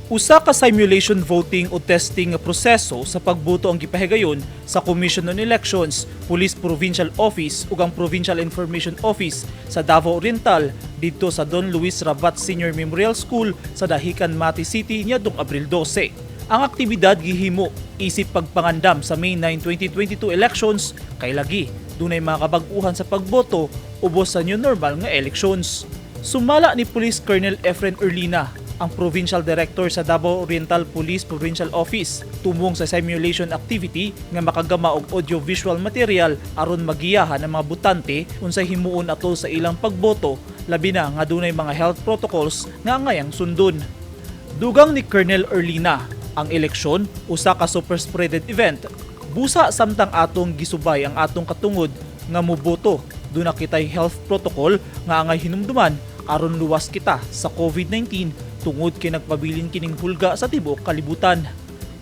Usa ka simulation voting o testing nga proseso sa pagboto ang gipahigayon sa Commission on Elections, Police Provincial Office ug ang Provincial Information Office sa Davao Oriental didto sa Don Luis Rabat Senior Memorial School sa Dahican, Mati City niadtong Abril 12. Ang aktibidad gihimo isip pagpangandam sa May 9, 2022 elections kay lagi dunay mga kabag-uhan sa pagboto ubos sa new normal nga elections. Sumala ni Police Colonel Efren Erlina, ang Provincial Director sa Davao Oriental Police Provincial Office, tumong sa simulation activity nga makagama og audiovisual material aron magiyahan ang mga botante unsay himuon atol sa ilang pagboto, labi na nga dunay mga health protocols nga angayang sundon. Dugang ni Colonel Erlina, ang eleksyon usa ka super spreaded event. Busa samtang atong gisubay ang atong katungod nga moboto, duna kitay health protocol nga angay hinumduman aron luwas kita sa COVID-19 tungod kay nagpabilin kining hulga sa tibuok kalibutan.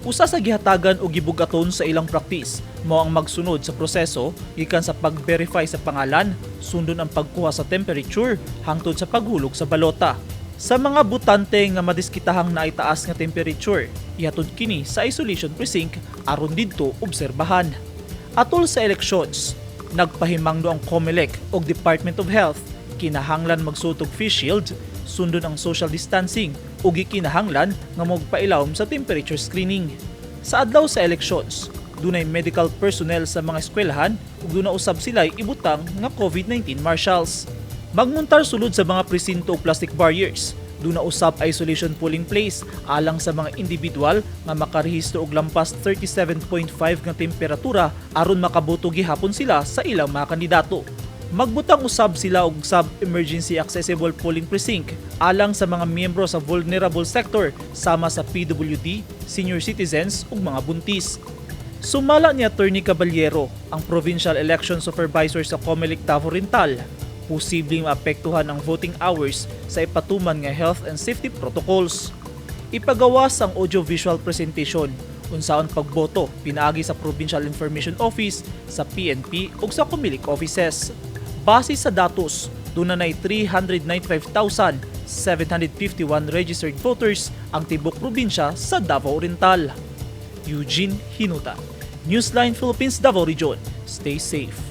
Usa sa gihatagan og gibugaton sa ilang practice mao ang magsunod sa proseso gikan sa pag-verify sa pangalan, sundon ang pagkuha sa temperature hangtod sa paghulog sa balota. Sa mga botante nga madiskitahang naay taas nga temperature, ihatod kini sa isolation precinct aron didto obserbahan. Atol sa elections, nagpahimangno ang COMELEC ug Department of Health, kinahanglan magsuot og face shield, sundon ang social distancing ug gikinahanglan nga magpailawom sa temperature screening. Sa adlaw sa elections, dunay medical personnel sa mga eskwelahan ug duna usab sila ibutang nga COVID-19 marshals. Magmuntar sulod sa mga presinto og plastic barriers. Duna usab isolation polling place alang sa mga individual nga makarehistro og lampas 37.5 nga temperatura aron makaboto gihapon sila sa ilang mga kandidato. Magbutang usab sila og sub-emergency accessible polling precinct alang sa mga miyembro sa vulnerable sector sama sa PWD, senior citizens ug mga buntis. Sumala ni Attorney Caballero, ang Provincial Election Supervisor sa COMELEC Davao Oriental, posibleng maapektuhan ang voting hours sa ipatuman nga health and safety protocols. Ipagawas ang audiovisual presentation unsaon pagboto pinaagi sa Provincial Information Office, sa PNP ug sa COMELEC offices. Base sa datos, duna nay 395,751 registered voters ang tibok probinsya sa Davao Oriental. Eugene Hinuta, Newsline Philippines, Davao Region. Stay safe.